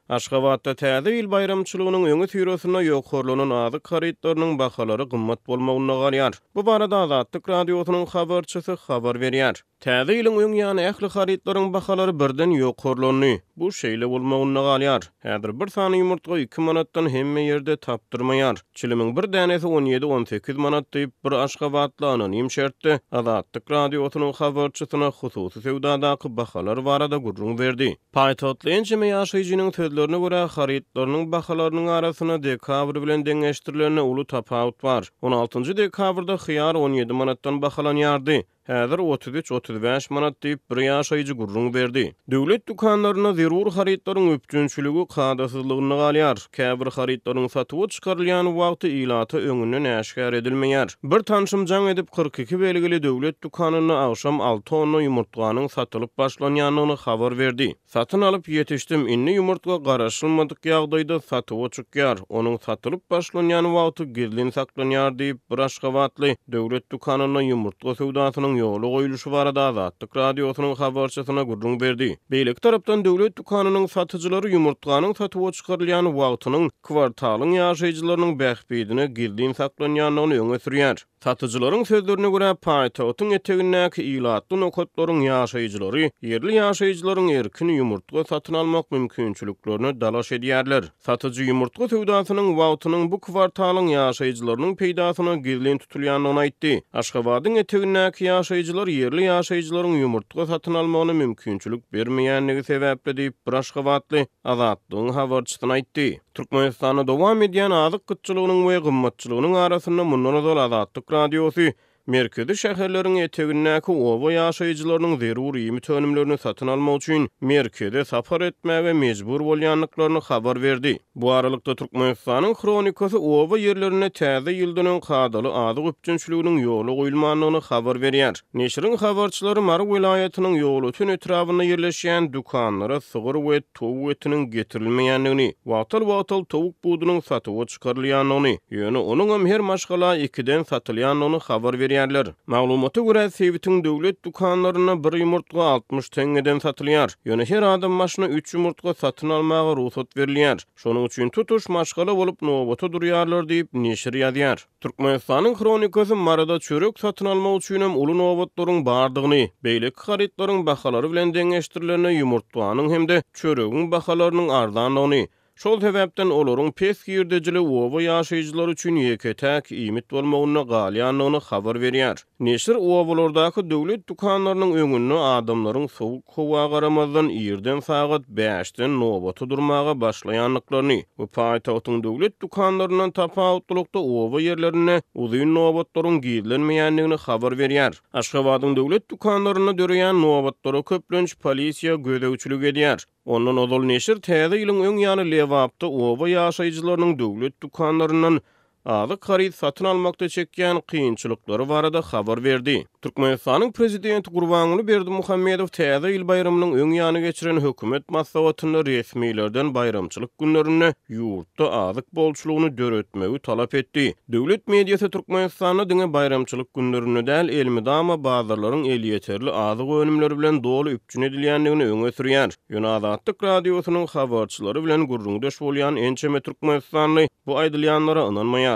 Aşgabatda Täze ýyl baýramçylygynyň öňüsyrasynda ýokarlanan azyk harytlarynyň bahalary gymmat bolmagynda galýar. Bu barada Azatlyk Radiosynyň habarçysy habar berýär. Täze ýylyň öň ýany ähli harytlaryň bahalary birden ýokarlandy. Bu şeýle bolmagynda galýar. Häzir bir sany ýumurtga iki manatdan hemme ýerde tapdyrmaýar. Çilimiň bir dänesi on ýedi-on sekiz manat diýip, bir aşgabatly anonim şertde Azatlyk Radiosynyň habarçysyna hususy söwdadaky bahalar barada gürrüň berdi. Paýtagtly ençeme ýaşaýjynyň sözlerine görä, harytlarynyň bahalarynyň arasynda dekabr bilen deňeşdirilende uly tapawut bar. On altynjy dekabrda hyýar 17 manatdan bahalanýardy. Häzir 33, 35 manat diýip, bir ýaşaýjy gürrüň berdi. Döwlet dükanlarynda zerur harytlaryň üpjünçiligi kadasyzlygynda galýar. Käbir harytlaryň satuwa çykarylýan wagty ilata öňünden äşgär edilmeýär. Bir tanşym jaň edip, 42 belgili döwlet dükanynda agşam alty tonna ýumurtganyň satylyp başlanýandygyny habar berdi. Satyn alyp ýetişdim, indi ýumurtga garaşylmadyk ýagdaýda satuwa çykýar, onuň satylyp başlanýan wagty gizlin saklanýar diýip, bir aşgabatly döwlet dükanynda ýumurtga söwdasynyň ýola goýluşy barada Azatlyk Radiosynyň habarçysyna gürrüň berdi. Beýleki tarapdan, döwlet dükanynyň satyjylary ýumurtganyň satuwa çykarylýan wagtynyň kwartalyň ýaşaýjylarynyň bähbidine gizlin saklanýandygyny öňe sürýär. Satyjylaryň sözlerine görä, paýtagtyň etegindäki ilatly nokatlaryň ýaşaýjylary ýerli ýaşaýjylaryň erkin ýumurtga satyn almak mümkinçiliklerine dalaş edýärler. Satyjy ýumurtga söwdasynyň wagtynyň bu kwartalyň ýaşaýjylarynyň peýdasyna gizlin tutulýandygyny aýtdy. Aşgabadyň etegindäki ýaşaýjylar ýerli ýaşaýjylaryň ýumurtga satyn almagyna mümkinçilik bermeýändigi sebäpli diýip, bir aşgabatly Azatlygyň habarçysyna aýtdy. Türkmenistanda dowam edýän azyk gytçylygynyň we gymmatçylygynyň arasynda mundan ozal Azatlyk Radiosy merkezi şäherleriň etegindäki oba ýaşaýjylarynyň zerur iýmit önümlerini satyn almak üçin merkeze sapar etmäge mejbur bolýandyklaryny habar berdi. Bu aralykda, Türkmenistanyň Hronikasy oba ýerlerinde täze ýyldan öň kadaly azyk üpjünçiliginiň ýola goýulmandygyny habar berýär. Neşiriň habarçylary Mary welaýatynyň Ýolöten etrabynda ýerleşýän dükanlara sygyr we towuk etiniň getirilmeýändigini, wagtal-wagtal towuk budunyň satuwa çykarylýandygyny, ýöne onuňam her maşgala ikiden satylýandygyny habar berýärler. Maglumata görä, sebitiň döwlet dükanlarynda bir ýumurtga 60 teňňeden satylýar. Ýöne her adam başyna üç ýumurtga satyn almaga rugsat berilýär. Şonuň üçin tutuş maşgala bolup nobata durýarlar diýip, neşir ýazýar. Türkmenistanyň Hronikasy Maryda çörek satyn almak üçinem uly nobatlaryň bardygyny, beýleki harytlaryň bahalary bilen deňeşdirilende ýumurtganyň hem-de çöregiň bahalarynyň arzandygyny, şol sebäpden olaryň pes girdejili oba ýaşaýjylary üçin ýeke-täk iýmit bolmagynda galýandygyny habar berýär. Neşir obalardaky döwlet dükanlarynyň öňünde adamlaryň sowuk howa garamazdan irden sagat bäşden nobata durmaga başlaýandyklaryny we paýtagtyň döwlet dükanlaryndan tapawutlylykda oba ýerlerinde uzyn nobatlaryň gizlenmeýändigini habar berýär. Aşgabadyň döwlet dükanlarynda döreýän nobatlara köplenç polisiýa gözegçilik edýär. Ondan ozal neşir Täze ýylyň öň ýany Lebapda oba ýaşaýjylarynyň döwlet dükanlaryndan azyk haryt satyn almakda çekýän kynçylyklary barada habar berdi. Türkmenistanyň prezidenti Gurbanguly Berdimuhamedow Täze ýyl baýramynyň öň ýany geçiren hökümet maslahatynda resmilerden baýramçylyk günlerinde ýurtda azyk bolçulygyny döretmegi talap etdi. Döwlet mediasy Türkmenistanda diňe baýramçylyk günlerinde däl, elmydama bazarlaryň elýeterli azyk önümleri bilen doly üpjün edilýändigini öňe sürýär. Ýöne Azatlyk Radiosynyň habarçylary bilen gürrüňdeş bolýan ençeme türkmenistanly bu aýdylýanlara ynanmaýar.